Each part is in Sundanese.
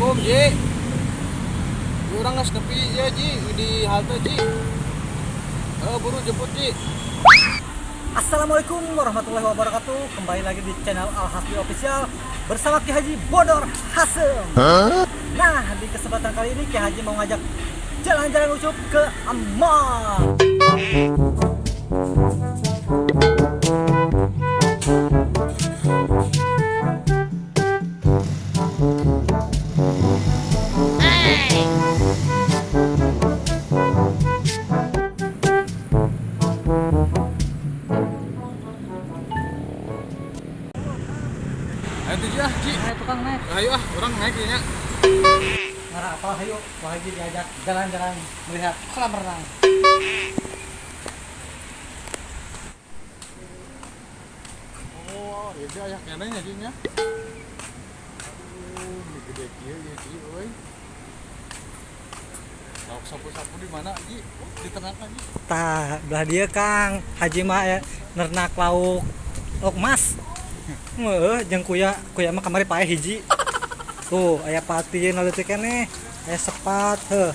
Assalamualaikum, Ji. Urang geus nepi ya, Ji, di halte, Ji. Buru jemput, Ji. Assalamualaikum warahmatullahi wabarakatuh. Kembali lagi di channel Al Hasbi Official bersama Ki Haji Bodor Hasem. Nah, di kesempatan kali ini Ki Haji mau ngajak jalan-jalan Ucup ke mall. Ayo tuh, Ji, ah, Ji. Ayo tukang naik. Ayo ah, urang naik ya nya. Ngarah apa hayu, Wah Haji diajak jalan-jalan melihat kolam renang. Oh, iya Ji, aya keneh nya, Ji nya. Aduh, ini gede kieu ya, Ji, euy. Lauk sapu-sapu di mana, Ji? Oh, di tengah kan, Ji. Tah, belah dia Kang. Haji mah ya nernak lauk lauk mas. Heuh, jeung kuya, kuya mah kamari paeh hiji. Tuh, aya patin leutik keneh, aya sepat, heuh.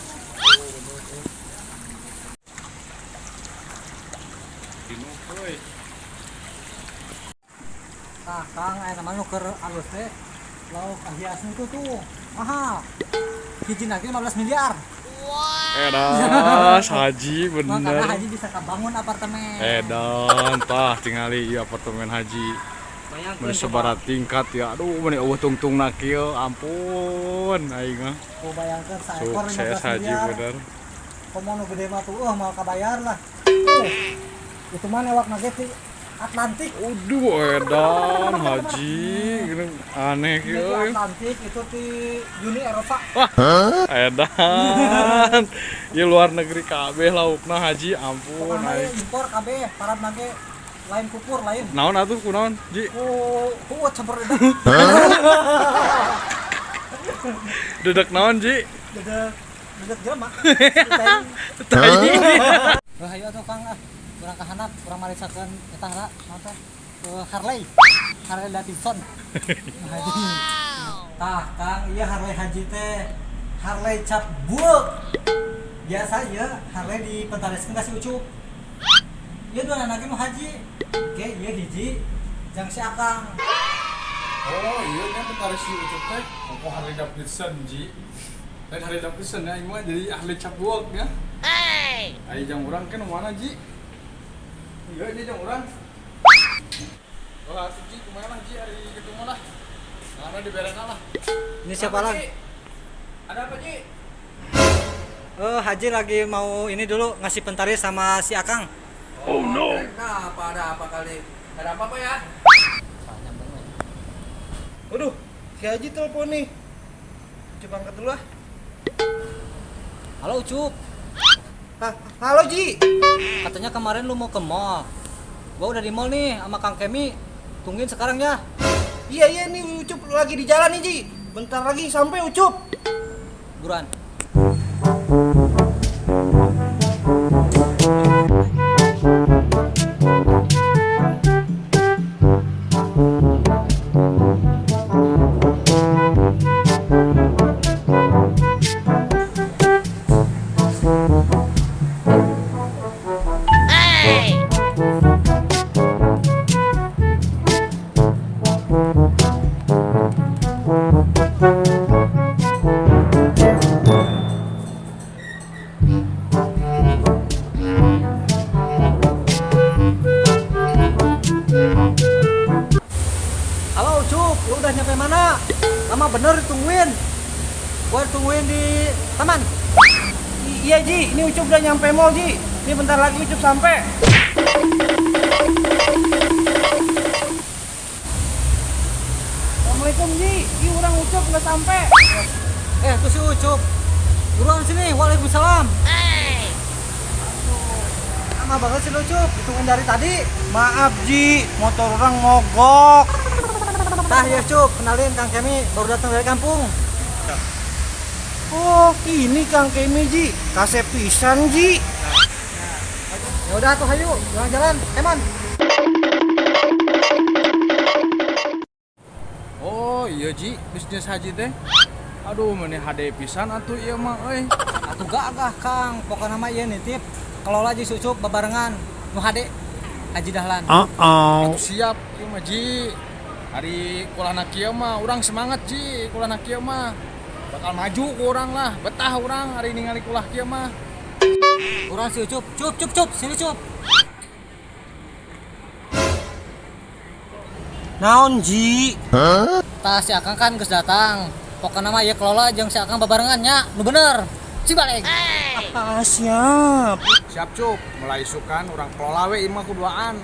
Dinu euy. Tah, Kang, aya nama nu keur alus teh lauk hias itu tuh mahal. Hiji lagi 15 miliar. Edan, Haji Makanya bener. Haji bisa kebangun apartemen. Edan, tah tingali ieu apartemen Haji. Bayangkeun Mun sabaraha tingkat ya. Aduh, mun euweuh tungtungna kieu, ampun aing mah. Tuh bayangkeun saekor Sukses 15 Haji miliar. bener. Komo nu gede mah tuh moal kabayar lah. Itu mah newak ge ti Atlantik. Aduh, edan Haji, gini aneh Ini kieu. di Euy. Atlantik itu di Uni Eropa. Wah, edan. Ieu luar negeri kabeh laukna Haji, ampun Pokoknya aing. impor kabeh, parab nage lain kupur lain. Naon atuh kunaon, Ji? Ku ku campur dedek. Dedek naon, Ji? Dedek dedek jelema. Tai. Wah, ayo atuh Kang ah. Urang ka handap, urang mariksakeun eta heula, naon teh? Harley. Harley Davidson. Haji. Tah, Kang, iya Harley Haji teh. Harley cap buek. Biasa ya Harley dipentareskeun ka si Ucup. Ieu dua anak nu haji. Oke, ieu hiji jang si Akang. Oh, iya nya tentara si Ucup teh. Ongko Harley Davidson, Ji. Lain Harley Davidson ya, aing mah jadi ahli cap buek ya. Ayo jang urang kan mana, Ji? Iya, ini jang urang. Oh, atuh Ji, kumaha lah Ji ari kitu mah lah. Karena diberena lah. Ini siapa lagi? Ada apa, Ji? Haji lagi mau ini dulu ngasih pentaris sama si Akang. Oh no. Kenapa ada apa kali? Ada apa-apa ya? Waduh, si Haji telepon nih. Coba angkat dulu ah. Halo Ucup, Hah, halo Ji. katanya kemarin lu mau ke mall. Gua udah di mall nih sama Kang Kemi. Tungguin sekarang ya. Iya iya nih Ucup lagi di jalan nih Ji. Bentar lagi sampai Ucup. Buruan. Halo Ucup, lu udah nyampe mana? Lama bener ditungguin. Gua tungguin di taman. Iya Ji, ini Ucup udah nyampe mall Ji. Ini bentar lagi Ucup sampai. Assalamualaikum Ji. Ih, orang Ucup nggak sampai. Tuh si Ucup. Buruan sini. Waalaikumsalam. Lama banget sih lu, Ucup. Ditungguin dari tadi. Maaf Ji, motor orang mogok. Tah ya Cup, kenalin Kang Kemi baru datang dari kampung. Oh, ini Kang Kemi Ji. Kasep pisan Ji. Ya udah tuh hayu, jalan-jalan, Kemon. Oh, iya Ji, bisnis haji teh. Aduh, meni hade pisan atuh ieu mah euy. Atuh gagah Kang, pokokna mah ieu nitip kelola jeung si Ucup babarengan nu hade Haji Dahlan. Atuh siap ieu mah Ji. Ari kulahna kieu mah urang semangat Ji, kulahna kieu mah. Bakal maju ku urang lah, betah urang ari ningali kulah kieu mah. Urang si Ucup, cup cup cup, sini cup. Naon Ji? Tah si Akang kan geus datang. Pokokna mah ieu kelola jeung si Akang babarengan nya, nu bener. Cing balik. Ah, siap. Siap Cup, mulai isukan urang kelola we ieu mah kuduaan.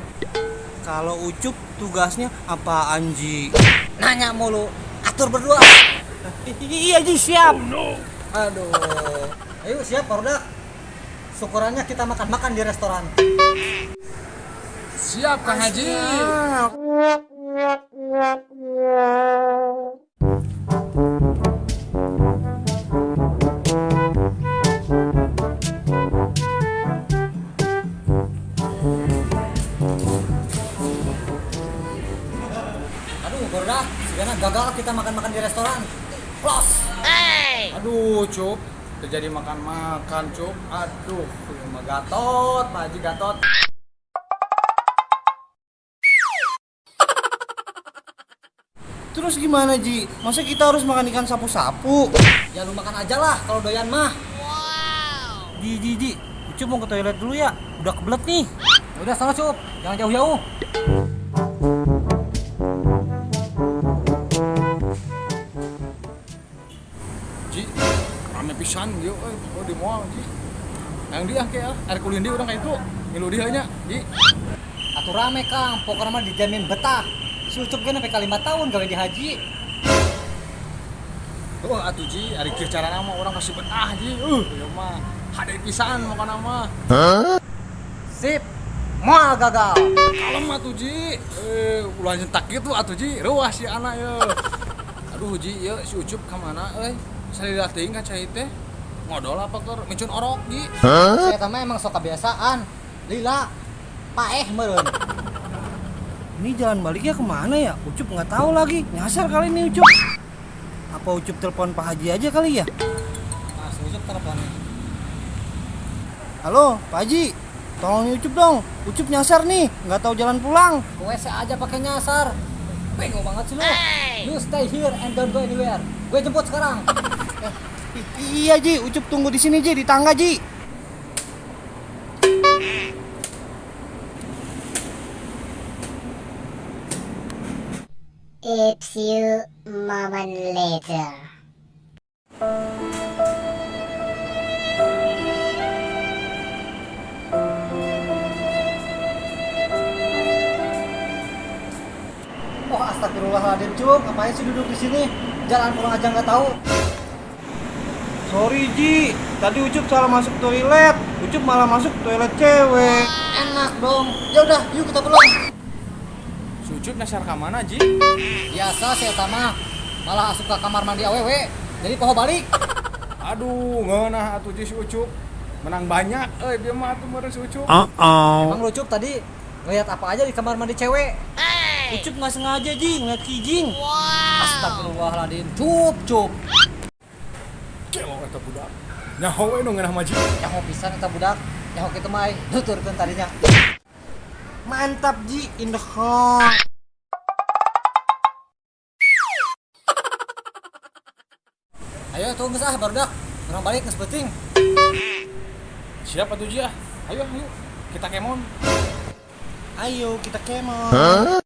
Kalau Ucup tugasnya apaan Ji? Nanya mulu, atur berdua. Iya Ji, siap. Aduh. Ayo siap barudak. Syukurannya kita makan-makan di restoran. Siap Kang Haji. Siap. Aduh, barudak, sigana gagal kita makan-makan di restoran. Close. Aduh, Cup, terjadi makan-makan, Cup. Aduh, ieu mah gatot, Pak Haji gatot. Terus gimana Ji? Masa kita harus makan ikan sapu-sapu? Ya lu makan aja lah kalau doyan mah. Ji, Ji, Ji. Ucup mau ke toilet dulu ya. Udah kebelet nih. Ya udah sana Cup, jangan jauh-jauh. Ji, rame pisan ieu euy, oh di moal Ji. Yang dia kayak air kulin dia urang ka itu, ngilu dia nya, Ji. Atuh rame Kang, pokoknya mah dijamin betah. Si Ucup ge sampai 5 tahun gawe di haji. Oh, atuh Ji, ari kieu carana mah urang pasti betah Ji. Ieu mah hade pisan pokona mah. Sip. Moal gagal. Kalem atuh Ji. Ulah nyentak kitu atuh Ji. Reuah si anak ye. Aduh Ji, ieu si Ucup ka mana euy? Salila teuing ka cai teh. Ngodol apa keur micun orok Ji? Si eta mah emang sok kebiasaan. Lila. Paeh meureun. Ini jalan baliknya kemana ya? Ucup nggak tahu lagi. Nyasar kali ini Ucup. Apa Ucup telepon Pak Haji aja kali ya? Nah, si Ucup telepon. Halo, Pak Haji. Tolong Ucup dong. Ucup nyasar nih, nggak tahu jalan pulang. Ke WC aja pakai nyasar. Bingung banget sih lu. You stay here and don't go anywhere. Gue jemput sekarang. Iya Ji, Ucup tunggu di sini Ji, di tangga Ji. A few moments later. Oh, astagfirullahaladzim, Cuk. Ngapain sih duduk di sini? Jalan pulang aja nggak tahu. Sorry Ji, tadi Ucup salah masuk toilet. Ucup malah masuk toilet cewek. Enak dong. Ya udah, yuk kita pulang. Si Ucup nyasar ka mana Ji? Biasa si eta mah malah asup ke kamar mandi awewe. Jadi poho balik. Aduh, ngeunah atuh Ji si Ucup. Menang banyak euy dia mah atuh meureun si Ucup. Emang lu Cup tadi ngeliat apa aja di kamar mandi cewek? Ucup nggak sengaja Ji, ngeliat kijing. Astagfirullahaladzim, Cup, Cup. Gelo eta budak. Nyaho we nu ngeunah mah Ji. Nyaho pisan eta budak. Nyaho kitu mah nuturkeun tadinya. Mantap Ji, in the hall. Ayo tuh geus ah barudak. Urang balik geus peuting. Siap atuh Ji ah. Ayo, ayo. Kita kemon. Ayo kita kemon.